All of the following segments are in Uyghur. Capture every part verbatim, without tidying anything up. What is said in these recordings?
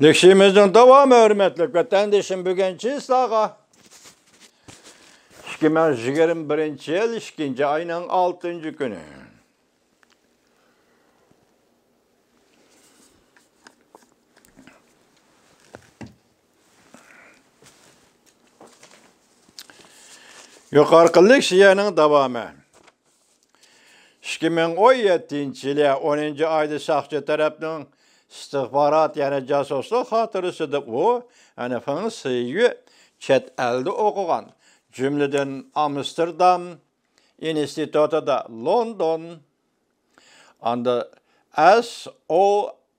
لېكسىيىمىزنىڭ داۋامى، ھۆرمەتلىك ۋەتەندىشىم، بۈگۈنچە سىلەرگە ئىككى مىڭ يىگىرمە بىرىنچى يىل ئىككىنچى ئاينىڭ ئالتىنچى كۈنى. يۇقىرىقى لېكسىيەنىڭ داۋامى. ئىككى مىڭ ئون يەتتىنچى يىلى ئونىنچى ئايدا ساقچى تەرەپنىڭ ئىستىخبارات، يەنى جاسۇسلۇق خاتىرىسىدە ئۇ، يەنى فېڭ سىيۈ چەت ئەلدە ئوقۇغان، جۈملىدىن ئامستېردام ئىنستىتۇتىدا، لوندون، ئاندا ئەس ئو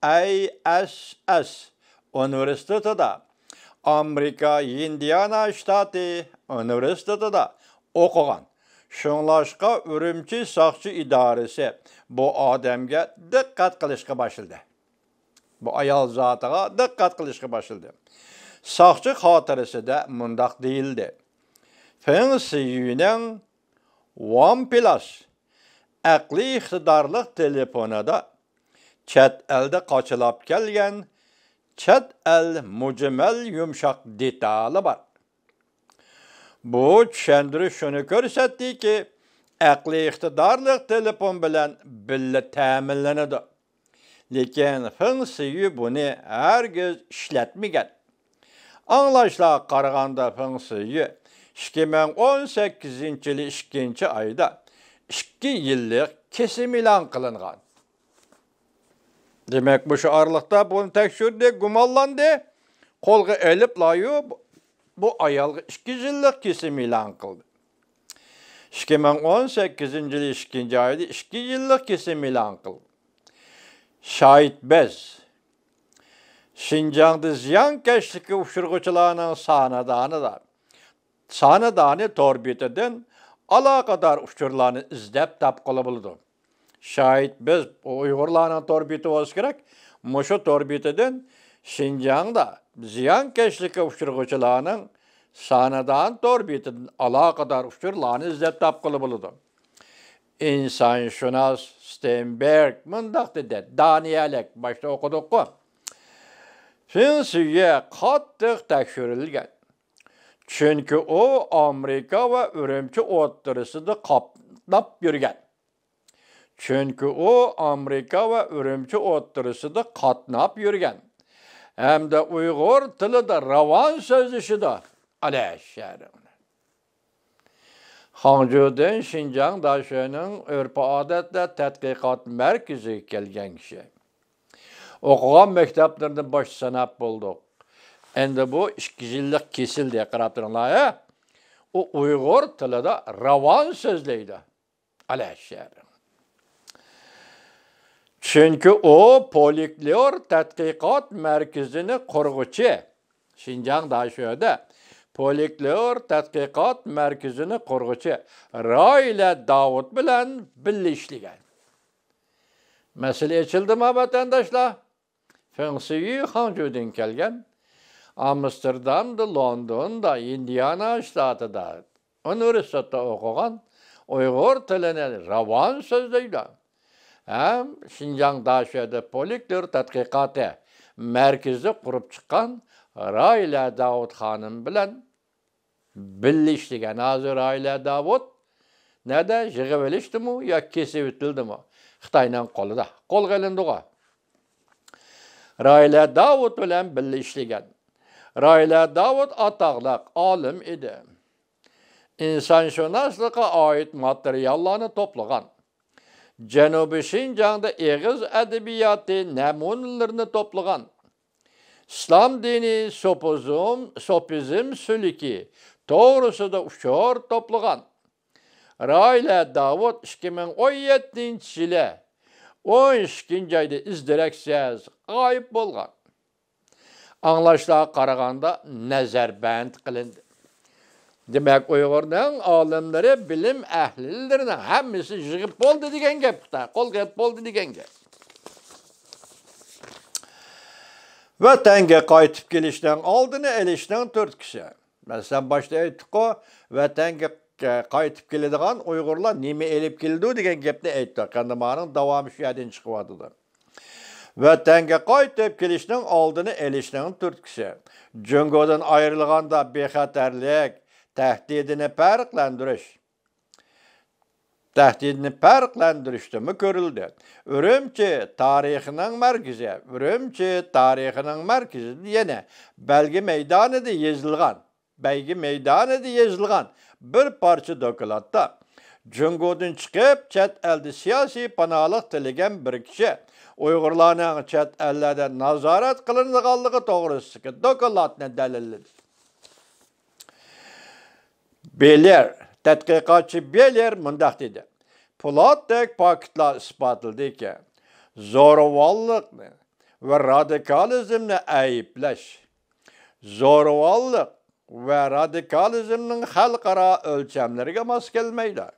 ئەي ئەس ئەس ئۇنىۋېرسىتېتىدا، ئامېرىكا ئىندىئانا شتاتى ئۇنىۋېرسىتېتىدا ئوقۇغان. شۇڭلاشقا ئۈرۈمچى ساقچى ئىدارىسى بۇ ئادەمگە دىققەت قىلىشقا باشلىدى. بۇ ئايال زاتىغا دىققەت قىلىشقا باشلىدى. ساقچى خاتىرىسىدە مۇنداق دېيىلدى: فېڭ سىيۈنىڭ ۋان پىلاس ئەقلىي ئىقتىدارلىق تېلېفونىدا چەت ئەلدە قاچىلاپ كەلگەن چەت ئەل مۈجمەل يۇمشاق دېتالى بار. بۇ چۈشەندۈرۈش شۇنى كۆرسەتتىكى، ئەقلىي ئىقتىدارلىق تېلېفون بىلەن بىللە تەمىنلىنىدۇ. لېكىن فېڭ سىيۈ بۇنى ھەرگىز ئىشلەتمىگەن. ئاڭلاشلارغا قارىغاندا، فېڭ سىيۈ ئىككى مىڭ ئون سەككىزىنچى يىلى ئىككىنچى ئايدا ئىككى يىللىق كېسىم ئېلان قىلىنغان. دېمەك، مۇشۇ ئارىلىقتا بۇنى تەكشۈردى، گۇمانلاندى، قولغا ئېلىپلايۇ بۇ ئايالغا ئىككى يىللىق كېسىم ئېلان قىلدى. ئىككى مىڭ ئون سەككىزىنچى يىلى ئىككىنچى ئايدا ئىككى يىللىق كېسىم ئېلان قىلدى. شاھىت بەز شىنجاڭدا زىيانكەشلىككە ئۇچرىغۇچىلارنىڭ سانىدانىدا، سانىدانى تور بېتىدىن ئالاقىدار ئۇچۇرلارنى ئىزدەپ تاپقىلى بولىدۇ. شاھىت بەز ئۇيغۇرلارنىڭ تور بېتى بولسا كېرەك، مۇشۇ تور بېتىدىن شىنجاڭدا زىيانكەشلىككە ئۇچرىغۇچىلارنىڭ سانىدان تور بېتىدىن ئالاقىدار ئۇچۇرلارنى ئىزدەپ تاپقىلى بولىدۇ. ئىنسانشۇناس ستېنبېرگ مۇنداق دېدى، دانىيەلىك باشتا ئوقۇدۇققۇ. فېڭ سۈيى قاتتىق تەكشۈرۈلگەن. چۈنكى ئۇ ئامېرىكا ۋە ئۈرۈمچى ئوتتۇرىسىدا قاتناپ يۈرگەن. چۈنكى ئۇ ئامېرىكا ۋە ئۈرۈمچى ئوتتۇرىسىدا قاتناپ يۈرگەن ھەمدە ئۇيغۇر تىلىدا راۋان سۆزلىشىدۇ. ئەلەشەر. خاڭجۇدىن شىنجاڭ داشۆنىڭ ئۆرپ-ئادەتلەر تەتقىقات مەركىزىگە كەلگەن كىشى. ئوقۇغان مەكتەپلىرىدىن باشتا ساناپ بولدۇق. ئەمدى بۇ ئىككى يىللىق كېسىلدى، قاراپ تۇرۇڭلار، ھە؟ ئۇ ئۇيغۇر تىلىدا راۋان سۆزلەيدۇ. ئەلەشەر. چۈنكى ئۇ پولىكلور تەتقىقات مەركىزىنى قۇرغۇچى، شىنجاڭ داشۆدە پولىكلور تەتقىقات مەركىزىنى قۇرغۇچى رايلە داۋۇت بىلەن بىللە ئىشلىگەن. مەسىلە ئېچىلدىما، ۋەتەنداشلار؟ فېڭ سىيۈ خاڭجۇدىن كەلگەن، ئامستېردامدا، لوندوندا، ئىندىئانا شتاتىدا ئۇنىۋېرسىتېتتا ئوقۇغان، ئۇيغۇر تىلىنى راۋان سۆزلەيدۇ ھەم شىنجاڭ داشۆدە پولىكلور تەتقىقاتى مەركىزى قۇرۇپ چىققان رايلە داۋۇت خانىم بىلەن بىللە ئىشلىگەن. ھازىر رايلە داۋۇت نەدە؟ يىغىۋېلىشتىمۇ ياكى كېسىۋېتىلدىمۇ؟ خىتاينىڭ قولىدا. قولغا ئېلىندىغۇ. رايلە داۋۇت بىلەن بىللە ئىشلىگەن. رايلە داۋۇت ئاتاقلىق ئالىم ئىدى. ئىنسانشۇناسلىققا ئائىت ماتېرىياللارنى توپلىغان. جەنۇبىي شىنجاڭدا ئېغىز ئەدەبىياتى نەمۇنىلىرىنى توپلىغان. ئىسلام دىنى سوپىزم، سوپىزم سۈلۈكى توغرىسىدا ئۇچۇر توپلىغان. رايلە داۋۇت ئىككى مىڭ ئون يەتتىنچى يىلى ئون ئىككىنچى ئايدا ئىز دېرەكسىز غايىب بولغان. ئاڭلاشلارغا قارىغاندا نەزەربەند قىلىندى. دېمەك، ئۇيغۇرنىڭ ئالىملىرى، بىلىم ئەھلىلىرىنىڭ ھەممىسى يىغىپ بولدى دېگەن گەپ، خىتاي قولغا ئېلىپ بولدى دېگەن گەپ. ۋەتەنگە قايتىپ كېلىشنىڭ ئالدىنى ئېلىشنىڭ تۈرتكىسى. مەسىلەن، باشتا ئېيتتۇققۇ، ۋەتەنگە قايتىپ كېلىدىغان ئۇيغۇرلار نېمە ئېلىپ كېلىدۇ دېگەن گەپنى ئېيتتۇق. ئەمدى مانىڭ داۋامى شۇ يەردىن چىقىۋاتىدۇ. ۋەتەنگە قايتىپ كېلىشنىڭ ئالدىنى ئېلىشنىڭ تۈرتكىسى، جۇڭگودىن ئايرىلغاندا بىخەتەرلىك تەھدىتىنى پەرقلەندۈرۈش، تەھدىتىنى پەرقلەندۈرۈشتىمۇ كۆرۈلدى. ئۈرۈمچى تارىخىنىڭ مەركىزى، ئۈرۈمچى تارىخىنىڭ مەركىزىدە يەنە بەلگە مەيدانىدا يېزىلغان، بەيگە مەيدانىدا يېزىلغان بىر پارچە دوكلاتتا، جۇڭگودىن چىقىپ، چەت ئەلدە سىياسىي پاناھلىق تىلىگەن بىر كىشى ئۇيغۇرلارنىڭ چەت ئەللەردە نازارەت قىلىنىدىغانلىقى توغرىسىدىكى دوكلاتنى دەلىللىدى. بېلېر، تەتقىقاتچى بېلېر مۇنداق دېدى: پولاتتەك پاكىتلار ئىسپاتلىدىكى، زورىۋاللىقنى ۋە رادىكالىزمنى ئەيىبلەش، زورىۋاللىق ۋە رادىكالىزمنىڭ خەلقئارا ئۆلچەملىرىگە ماس كەلمەيدۇ.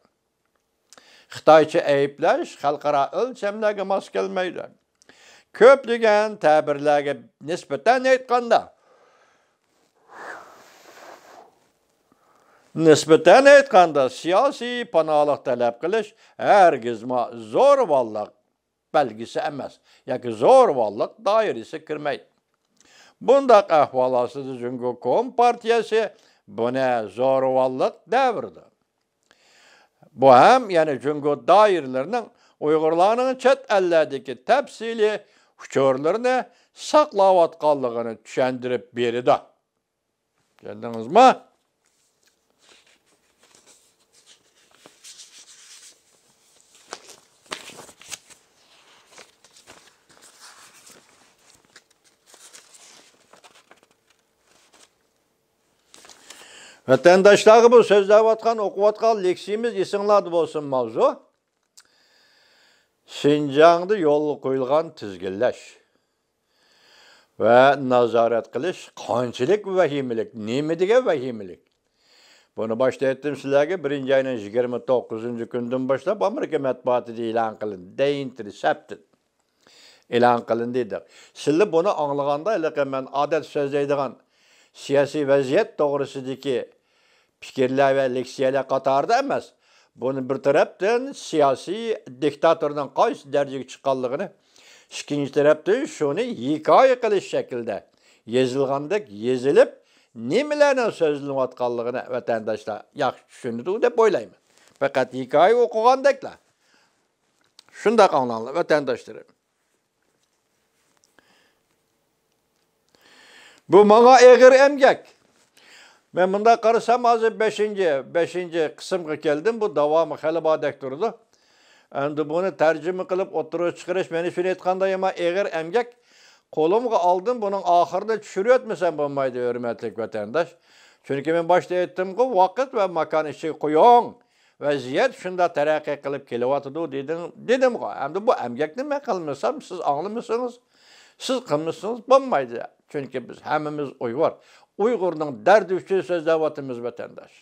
خىتايچە ئەيىبلەش خەلقئارا ئۆلچەملەرگە ماس كەلمەيدۇ. كۆپلىگەن تەبىرلەرگە نىسبەتەن ئېيتقاندا، نىسبەتەن ئېيتقاندا، سىياسىي پاناھلىق تەلەپ قىلىش ھەرگىزمۇ زورىۋاللىق بەلگىسى ئەمەس ياكى زورىۋاللىق دائىرىسىگە كىرمەيدۇ. بۇنداق ئەھۋال ئاستىدا جۇڭگو كومپارتىيەسى بۇنى زورىۋاللىق دەۋرىدۇ. بۇ ھەم يەنە جۇڭگو دائىرىلىرىنىڭ ئۇيغۇرلارنىڭ چەت ئەللەردىكى تەپسىلىي ئۇچۇرلىرىنى ساقلاۋاتقانلىقىنى چۈشەندۈرۈپ بېرىدۇ. چۈشەندىڭىزمۇ؟ ۋەتەنداشلارغا بۇ سۆزلەۋاتقان، ئوقۇۋاتقان لېكسىيىمىز ئېسىڭلاردا بولسۇن ماۋزۇ. شىنجاڭدا يولغا قويۇلغان تىزگىنلەش ۋە نازارەت قىلىش قانچىلىك ۋەھىمىلىك، نېمە دېگەن ۋەھىمىلىك؟ بۇنى باشتا ئېيتتىم سىلەرگە، بىرىنچى ئاينىڭ يىگىرمە توققۇزىنچى كۈنىدىن باشلاپ ئامېرىكا مەتبۇئاتىدا ئېلان قىلىندى، دە ئىنتېرسەپتىد ئېلان قىلىندى دەپ. سىلەر بۇنى ئاڭلىغاندا، ھېلىقى مەن ئادەت سۆزلەيدىغان سىياسىي ۋەزىيەت توغرىسىدىكى پىكىرلەر ۋە لېكسىيەلەر قاتارىدا ئەمەس، بۇنى بىر تەرەپتىن سىياسىي دىكتاتورنىڭ قايسى دەرىجىگە چىققانلىقىنى، ئىككىنچى تەرەپتىن شۇنى ھېكايە قىلىش شەكلىدە يېزىلغاندەك يېزىلىپ، نېمىلەرنىڭ سۆزلىنىۋاتقانلىقىنى ۋەتەنداشلار ياخشى چۈشىنىدۇ دەپ ئويلايمەن. پەقەت ھېكايە ئوقۇغاندەكلا. شۇنداق ئاڭلاڭلار، ۋەتەنداشلىرىم. بۇ ماڭا ئېغىر ئەمگەك. مەن مۇنداق قارىسام، ھازىر بەشىنچى، بەشىنچى قىسىمغا كەلدىم. بۇ داۋامى خېلى باردەك تۇرىدۇ. ئەمدى بۇنى تەرجىمە قىلىپ ئوتتۇرىغا چىقىرىش، مېنى شۇنى ئېيتقاندا يامان ئېغىر ئەمگەك. قولۇمغا ئالدىم، بۇنىڭ ئاخىرىنى چۈشۈرۈۋەتمىسەم بولمايدۇ، ھۆرمەتلىك ۋەتەنداش. چۈنكى مەن باشتا ئېيتتىمغۇ، ۋاقىت ۋە ماكان ئىچىگە قويۇڭ. ۋەزىيەت شۇنداق تەرەققىي قىلىپ كېلىۋاتىدۇ دېدىڭ، دېدىمغۇ. ئەمدى بۇ ئەمگەكنى مەن قىلمىسام، سىز ئاڭلىمىسىڭىز، سىز قىلمىسىڭىز بولمايدۇ. چۈنكى بىز ھەممىمىز ئۇيغۇر. ئۇيغۇرنىڭ دەردى ئۈچۈن سۆزلەۋاتىمىز، ۋەتەنداش.